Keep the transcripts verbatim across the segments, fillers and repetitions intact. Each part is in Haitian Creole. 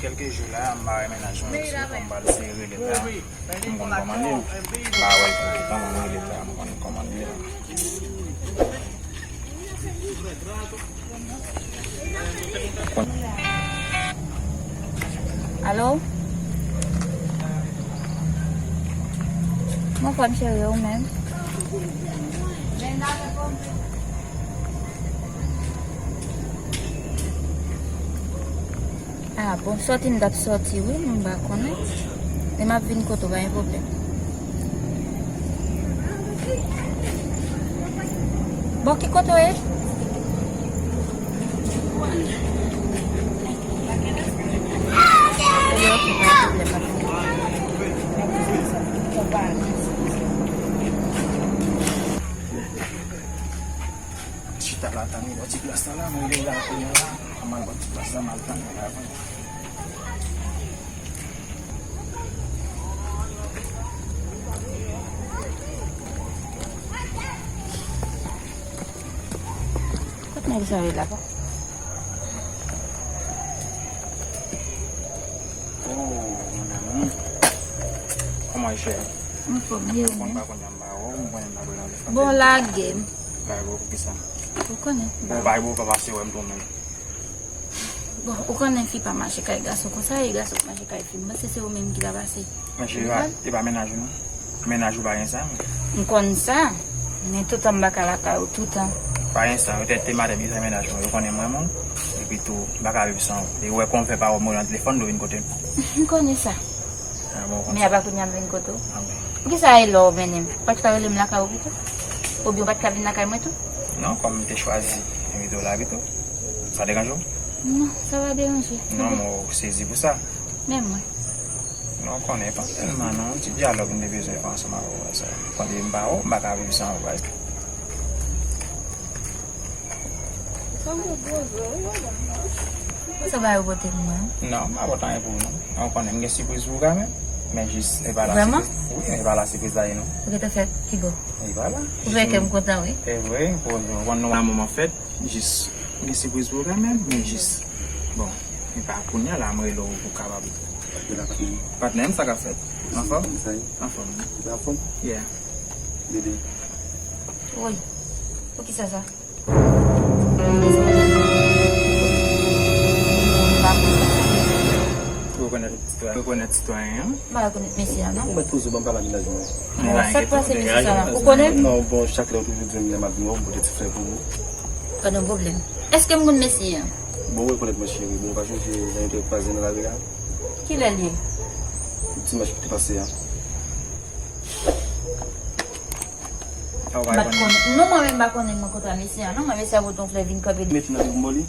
Kèlke jou la, m pa wè mennaj mwen, se kòm m pral sere rele l la. M konn kòman li ye. M pa wè l pou toutan, m rele l la, m konn kòman li ye la. Alo? Mwen fò m cheri, ou menm? Ah, bon, sòti m t ap sòti, wi, m pa konnen. Men m ap vin kote w, pa gen pwoblèm. Bon, ki kote w ye? Ok, ok, pa gen pwoblèm, m ap vin. Chita la, tann li bò ti plas la, la, mwen rele la kounye a la. Kòman bò ti plas la, m al tann li la, Kot nèg sa ye la, pa? Oh, mon amour. Comment il fait? Anfòm, ye ou menm? Bon, lage m. Bay bo, poukisa? Ou konnen. Bon, bay bo, pa pase wè m tou menm. Bon, ou konnen fi pa mache kay gason konsa, e gason k mache kay fi. M panse se ou menm ki ta pase. Men cheri, e pa mennaj ou non. Mennaj ou pa gen sa, non. M konn sa, men toutan m pa ka lakay ou toutan. Pa gen sa, petèt te madanm ki fè mennaj mwen, yo konnen mwen, mwen. Epi tou, m pa ka viv san ou. E ou wè kòman m fè pawòl mwen nan telefòn, ou vin kote m. M konnen sa. Ah, bon, men apa kounye a m vin kote w? Ah, bon. Poukisa e lè w mennen m? Ou pa t ka rele m lakay ou pito? Oubyen ou pa t ka vin lakay mwen tou? Non, kòm m te chwazi envite w la pito. Sa deranje w? Non, sa pa deranje. Non, mwen sezi pou sa. Men mwen. Non, w konnen, pa tèlman non. Yon ti dyalòg m te bezwen fè ansanm avè w, sa. Kote m pa wè w, m pa ka viv san ou, guys. Sa w te poze, wi, madanm nan. Sa w pa repote pou mwen? Non, m pa pote anyen pou ou, non. Ou konnen, m gen sipriz pou ou kanmenm. Men jis, e pa la sipriz. Vrèman? Wi, men e pa la sipriz la ye, non. Ou gentan fè pi bon. E pa la. Ou fè kè m kontan, wi. E vre, pou ou konn nou nan moman fèt, jis, m gen sipriz pou ou kanmenm, men jis. Bon, e pa kounye a la, m rele w pou kapab. Patnè m, sa k ap fèt? Anfòm? Anfòm. Anfòm? Yeah. Bebe. Woy, poukisa sa? Ou rekonèt sitwayen, rekonèt sitwayen an? M pa rekonèt mesye a, non. Ou mèt poze w, ban m pale ak mennaj mwen. Bon, sa k pase mesye sa la? Ou konnen l? Non, bon, chak lè ou toujou di m lè m ap vin wè w, m pote ti flè pou ou. Pa gen pwoblèm. Èske m konn mesye a? Bon, ou rekonèt mwen, cheri. Bon, ou pa chonje lè nou te kwaze nan lari a? Kilè l ye? Dimanch ki te pase a. M pa t konnen. Non, mwen menm m pa konnen mwen kontra mesye a, non. Mwen mesye a pote yon flè vin kanpe. Mete nan men m li.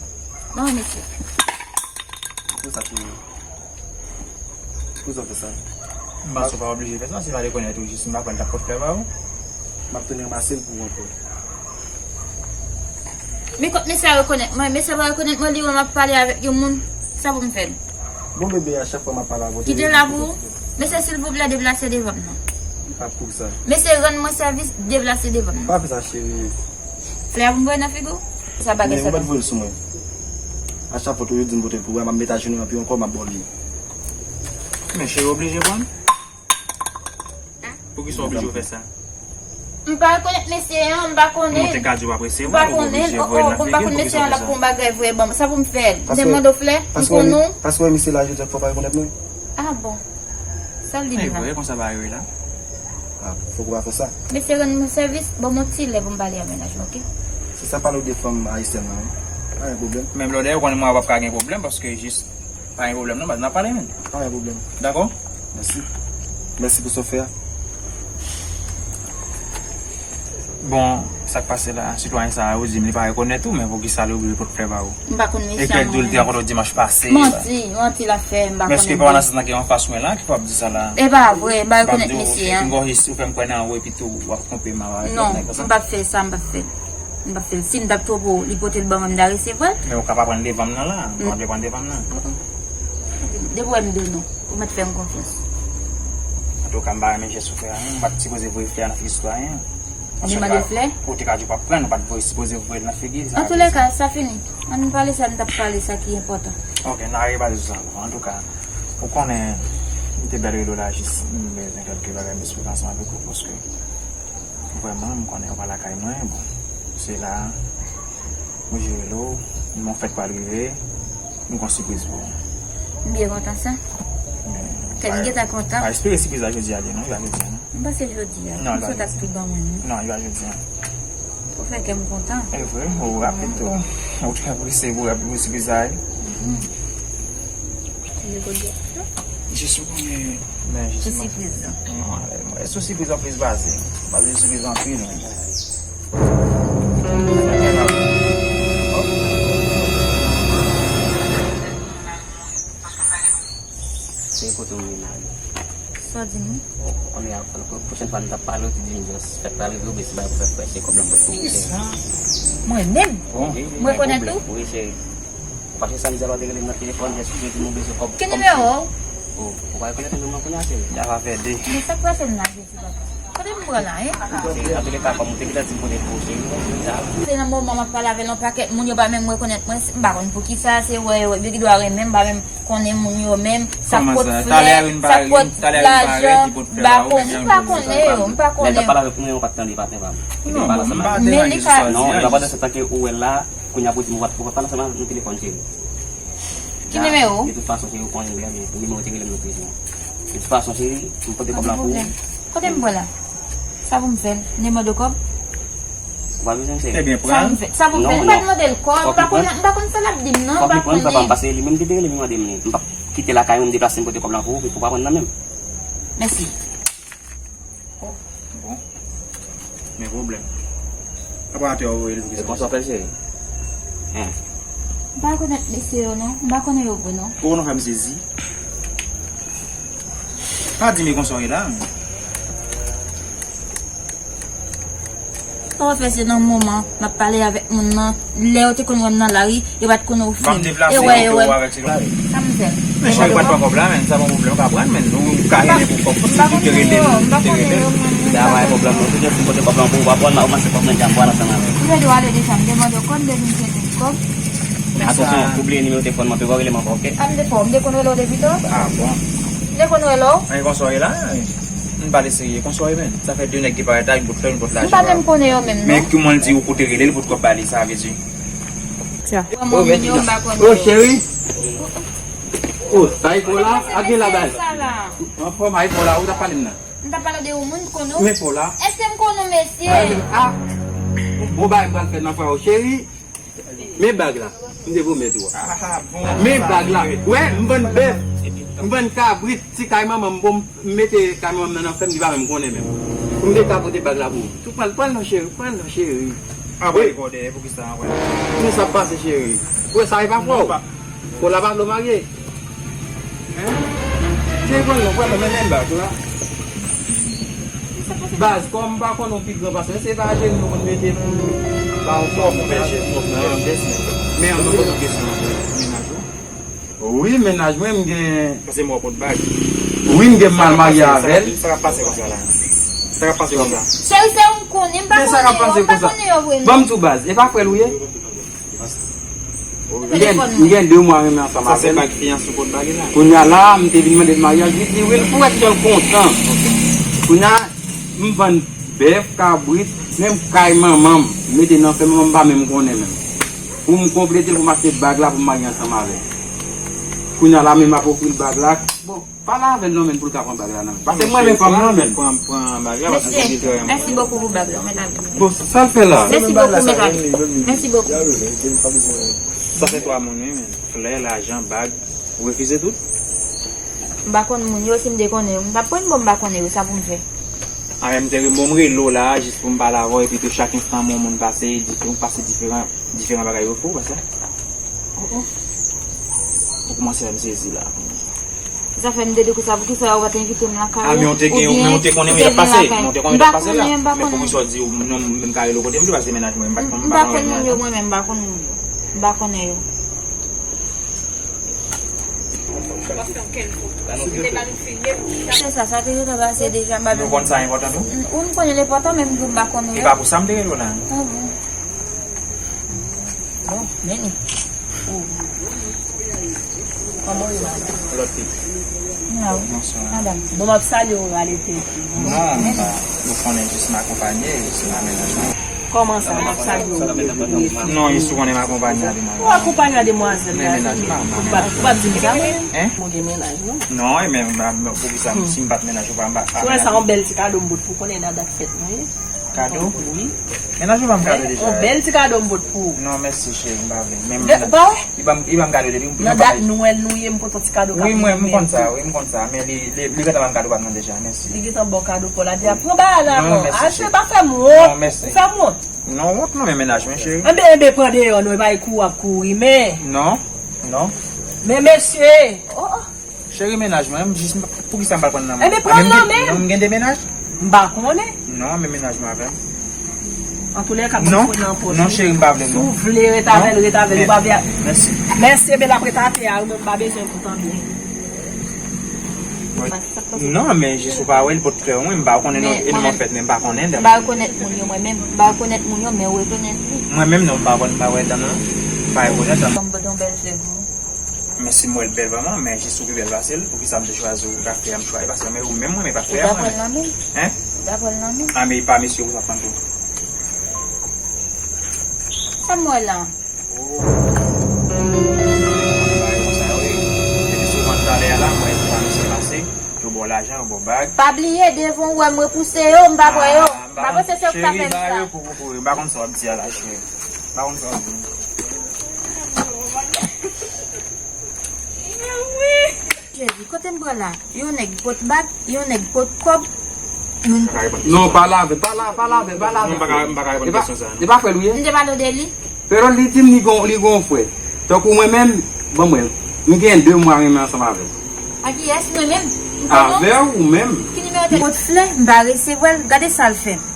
Non, mesye. Pou sa, cheri. Pou sa w fè sa? M panse w pa oblije fè sa, si m pa rekonèt ou, jis m pa kwè m t ap pot flè ba ou. M ap tounen ranmase l pou ou ankò. Men kot mesye a rekonèt mwen, mesye a pa rekonèt mwen, li wè m ap pale avèk yon moun, sa pou m fè l? Bon, bebe, a chak fwa m ap pale avè w, kite la pou ou. Mesye, silvouplè, deplase devan m non. M pa pou sa. Mesye, rann mwen sèvis, deplase devan m non. Pa fè sa, cheri. Flè a pou m voye nan figi w? Sa bagay sa. Men ou mèt voye l sou mwen. A chak fwa ou toujou di m pote l pou ou, m ap met ajenou anpi ankò, m ap ba w li. Men cheri oblije pran. Poukisa w oblije w fè sa? M pa rekonèt mesye an, m pa konnen. Ou te ka di w pa presye, ou oblije voye l nan figi l, poukisa w fè sa? M pa konn mesye an, l ap fè yon bagay vre, bon, sa pou m fè? M te mande w flè, m konn ou. Paske w wè mesye la, jodi a fò w pa rekonèt mwen. Ah bon. Sa l di m la? E vre, konsa bagay yo ye la. Ah, fòk ou pa fè sa. Mesye rann mwen sèvis, ban m yon ti lè pou m pale a mennaj mwen, oke? Se sa pale w de fanm ayisyèn nan, wi. Pa gen pwoblèm. Menm lè w dèyè, ou konnen mwen w ap ka gen pwoblèm, paske jis pa gen pwoblèm non, baz, n ap pale menm. Pa gen pwoblèm. Dakò? Mèsi. Mèsi pou sa w fè a. Bon, sa k pase la? Sitwayen sa a, ou di m li pa rekonèt ou, men poukisa li oblije pot flè ba ou? M pa konn mesye a non. E kèk jou li te rankontre w dimanch pase. Manti, manti l ap fè, m pa konnen. Men èske pa nan sans nan ki anfas mwen la ki fè w ap di sa la? E pa vre, m pa rekonèt mesye a. M ap di w, ou fè m kwè nan ou epi tou w ap twonpe m avèk lòt nèg konsa? Non, m p ap fè sa, m p ap fè l. M p ap fè l. Si m t ap twonpe w, li pote l ban mwen, m ta resevwa l. Men ou ka pa pran devan m nan la. Ou pa dwe pran devan m nan. Depi w wè m di w non, ou mèt fè m konfyans. Antouka, m pa renmen jès ou fè a non. M pa t sipoze voye flè a nan figi sitwayen an. Li mande l flè? Ou te ka di w p ap pran, ou pa t voye, sipoze voye l nan figi l, sa vle di. Antoulèka, sa fini. Ann pale sa n t ap pale, sa ki enpòtan. Ok, n a repale sou sa. Antouka, ou konnen, m te bèl rele w la, jis m bezwen kèlke bagay m eksplike ansanm avèk ou, paske vrèman, m konnen ou pa lakay mwen, bon, se la, m jere l ou, m fèt pral rive, m gon sipriz pou ou. M byen kontan sa. Kè m gentan kontan. Pa espere sipriz la jodi a li non, li pa jodi a non. M panse jodi a. Non, li pa jodi a. Tou ban mwen non. Non, li pa jodi a. Ou fè kè m kontan. E vre, ou rapid tou. Ou trè prese pou rapid pou sipriz la wi. Jis ou konnen, men jis ou. Sou sipriz la. Non, sou sipriz an plis baze. Baze sou sipriz anpil men. Se kote w ye la. Sa w di m? Konnen a, pwochèn fwa nou t ap pale, ou te di m jis fèt pral rive, oubyen se bagay pou fè frèche kòb lan pou tou. Kisa? Mwen menm? Mwen rekonèt ou? Wi, cheri. Ou pa chèche sa m di a lè w te rele m nan telefòn, jis ou te di m ou bezwen kòb. Ki nimewo w? Ou pa rekonèt nimewo m nan kounye a, cheri? Sa va fè de. Men sa k pase m la? Kote m pran la, en? Cheri, antoulèka, kòm ou te gentan di m kote pou ou, cheri, sa. Se nan moman m ap pale avè l, yon pakèt moun yo pa menm rekonèt mwen, m pa konn poukisa, se wè yo, yo gen dwa renmen m, m pa menm konnen moun yo menm, sa k pot flè, sa k pot lajan, m pa konn, m pa konnen yo, m pa konnen yo. Lè l t ap pale avèk mwen, ou pa t tande, patnè pa m. Non, bon, m pa deranje sou sa w di a. Non, nan pandan se tan ke ou wè l la, kounye a pou di m ou pa t pale ansanm avèk m nan telefòn, cheri. Ki nimewo? De tout fason, cheri, ou konnen trè byen nimewo w te rele m nan telefòn. De tout fason, cheri, m pote kòb la pou ou. Kote m pran la? Sa pou m fè l? M te mande w kòb? Ou pa bezwen, cheri. Ebyen, pran l. Sa pou m fè l? Sa pou m fè l? M pa t mande l kòb, m pa konn, m pa konn sa l ap di m non, m pa konnen. Fòk li pran l, papa m, paske li menm ki te rele m, li mande m li. M p ap kite lakay mwen, m deplase m pote kòb la pou ou, pou w pa pran l nan men m. Mèsi. Oh, bon. Men pwoblèm. Apa atè w voye l pou ki sa? E konsa w fè l, cheri? Hein? M pa rekonèt mesye yo non. M pa konnen yo vre non. Ou konnen w fè m sezi? Pa di m e konsa w ye la, men. Sa w fè se nan moman m ap pale avèk moun nan. Lè yo te konn wè m nan lari, yo pa t konn ofri m. E wè, yo wè m. Sa m fè? Men cheri, ou pa t pran kòb la, men sa pa yon pwoblèm, ou ka pran l, men ou ka rele pou kòb. Si ou te rele m, ou te rele m. Sa pa yon pwoblèm, non. Tout jan si m pote kòb la pou ou, ou pa pran l, m a ranmase kòb nan djab, m pral ansanm avè w. Ou te dwe ale deja, m te mande w kòb, m te vin chèche kòb. Men atansyon, ou bliye nimewo telefòn mwen, ankò rele m ankò, oke? A, m te fè w, m te konn rele w depi tan. A, bon. M te konn rele w. An, e konsa w ye la? M pale serye, konsa w ye, men. Sa fè de nèg ki parèt la, yon bout flè, yon bout lajan. M pa menm konnen yo menm, non. Men kouman l di ou kote rele l pou t kòb ba li, sa vle di. Sa. Moun yo, m pa konnen yo. Oh, cheri. Oh, sa e fò la? A gen la baz. Anfòm, a e fò la, ou t ap pale m nan. M t ap pale de yon moun, m konnen w. Men fò la. Èske m konnen w, mesye? A, bon bagay m pral fè nan frè w, cheri. Men bag la, m te pwomèt ou a. Men bag la, wè, m vann bèf, m vann kabrit, ti kay manman m, bon, m mete kay manman m nan, nan fè m, li pa menm konnen menm. Pou m te ka pote bag la pou ou. Tou pran l, pran l non cheri, pran l non cheri. Anvoye kò dèyè, poukisa anvoye? Kòman sa ap pase cheri? Ou wè sa e pa fò w? Fò la pa vle w marye. Hein? Se pran non, pran non, men men bag la. Baz, kòm m pa konnen w pi gran pase, se pa jeni nou konn mete pou ba w fòm, ou fè jès, ou fè jès, men. Men an nou poze w kesyon, mennaj ou? Wi, mennaj mwen, m gen. Pase mwen w pot bag. Wi, m gen mal marye avè l. Sa k ap pase konsa la? Sa k ap pase konsa? Cheri, se ou m konnen, m pa konnen yo, m pa konnen yo vre non. Ban m tou baz, e pa frè l ou ye? M gen, m gen de mwa renmen ansanm avè l. Sa se bag fiyanse ou pot bag la? Kounye a la, m te vin mande l maryaj, li di wi, l pou wè si l kontan. Kounye a, m vann bèf, kabrit, menm kay manman m, m mete nan fè manman m pa menm konnen menm. Pou m konplete l, pou m achte bag la, pou m marye ansanm avè l. Kounye a la, menm m ap ofri l bag la. Bon. Pale avè l non, men, pou l ka pran bag la nan men. Paske mwen renmen fanm nan, men. Pran, pran bag la, paske se bizarre. Mèsi bokou pou bag la, mèt Abdi. Bon, sa l fè la? Mèsi bokou, mèt Abdi. Mèsi bokou. Sa fè twa moun, wi, men. Flè, lajan, bag. Ou refize tout? M pa konn moun yo, si m te konnen yo, m t ap pran, bon, m pa konnen yo, sa pou m fè? A, men m te renmen, bon, m rele w la, jis pou m pale avè w, epi tou chak enstan, yon moun pase, di, pase diferan. Diferan bagay yo fè w, pa sa? Oh, oh. Ou kòmanse fè m sezi la. Sa fè m te di konsa, poukisa ou pa t envite m lakay ou? A, men ou te gen, men ou te konnen m t ap pase, men ou te konnen m t ap pase la. Men poukisa w di, non, m menm ka rele w kote m tou, paske mennaj mwen, m pa t konn, m pa konn moun yo, mwen menm, m pa konn moun yo. M pa konnen yo. Se sa, sa te gentan pase deja, m pa... Nou konn sa enpòtan tou? Ou m konnen l enpòtan, menm pou m pa konnen. E pa pou sa m te rele w la. Ah bon. Bon, mennen. Kòman w ye, madanm? Lòt fi. Bonswa. Madanm. Bon, m ap salye w, rale tèt ou. Non, m pa. Ou konnen jis m akonpanye, se nan mennaj mwen. Kòman sa, m ap salye w? Non, jis ou konnen m akonpanye a demwazèl. Ou akonpanye a demwazèl la? Men mennaj mwen. Ou p ap, ou p ap di m sa, mwen? Hein? Mwen gen mennaj, non? Non, e men, m, m, poukisa, si m pa t mennaj ou pa, m pa... Ou wè sa, yon bèl ti kado m pot pou w, konnen nan dat fèt mwen ye. Kado? Wi. Mennaj ou ban m kado deja. Yon bèl ti kado m pot pou ou. Non, mèsi, cheri, m pa vle. Men... Ou pa wè? Li ban m, li ban m kado depi. Nan dat Nwèl nou ye, m pote yon ti kado. Wi, mwen, m konn sa, wi, m konn sa. Men li, li, li gentan ban m kado pa m nan deja, mèsi. Li gentan ba w kado pa w la deja. Pran bagay la, non, mèsi, cheri. Al fè, pa fè m wont. Non, mèsi. Ou fè m wont. Non, wont non, men mennaj mwen, cheri. Enben, enben, pran deyò, non, e pa kou w ap kouri, men. Non, non. Men, mesye. Oh, oh. Cheri, mennaj mwen, m jis, poukisa m pa pran nan men? Enben, pran nan men. Non, m gen de mennaj. M pa konnen. Non, men mennaj mwen avè m. Antoulèka, m pa pran nan pòch. Non, cheri, m pa vle, non. Si w vle ret avè l, ret avè l, ou pa vle. Mèsi. Mèsi, enben, l ap ret atè a, ou menm, m pa bezwen pou tande. Non, men jis ou pa wè, li pot klè, wi, m pa konnen non, e non, an fèt, men m pa konnen dan. M pa rekonèt moun yo, mwen menm. M pa rekonèt moun yo, men ou rekonèt li. Mwen menm, non, m pa konn, m pa wè dan, non. M pa rekonèt dan. Kòm bòdon bèl flè pou ou. Men si m wè l bèl vrèman, men jis ou pi bèl pase l, poukisa m te chwazi w, pa fè a m chwazi, paske men ou menm mwen, men pa fè a mwen. Ou ta pran l nan men l? Hein? Ou ta pran l nan men l? Ah, men e pa mesye ou sa pran tou. Sa m wè la? Oh. Bagay konsa yo ye. Epi souvan talè a la, m wè pa mesye pase, yo ba w lajan, yo ba w bag. Pa bliye, devan w wè m repouse yo, m pa pran yo. Ah, m pa panse se ou ki ta fè m sa. Cheri, ba yo pou, pou, pou, m pa konn sa w ap di a la, cheri. M pa konn sa w ap di. Jezi, kote m pran la? Yon nèg pot bag, yon nèg pot kòb, youn... Non, pa lave, pa la, pa lave, pa lave. Non, m pa ka, m pa ka reponn kesyon sa, non. E pa frè l ou ye? M te pale w de li. Pero li di m li gon, li gon frè. Tankou mwen menm, bon mwen, m gen de mwa renmen ansanm avè l. A kiyès? Mwen menm? M konnen w? Avè w ou menm? Ki nimewo te... Kot flè, m pa resevwa l, gade sa l fè m.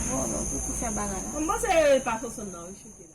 Vòlò, pou ki fè bagay la? M panse e pa Sonsonn nan, wi, cheri.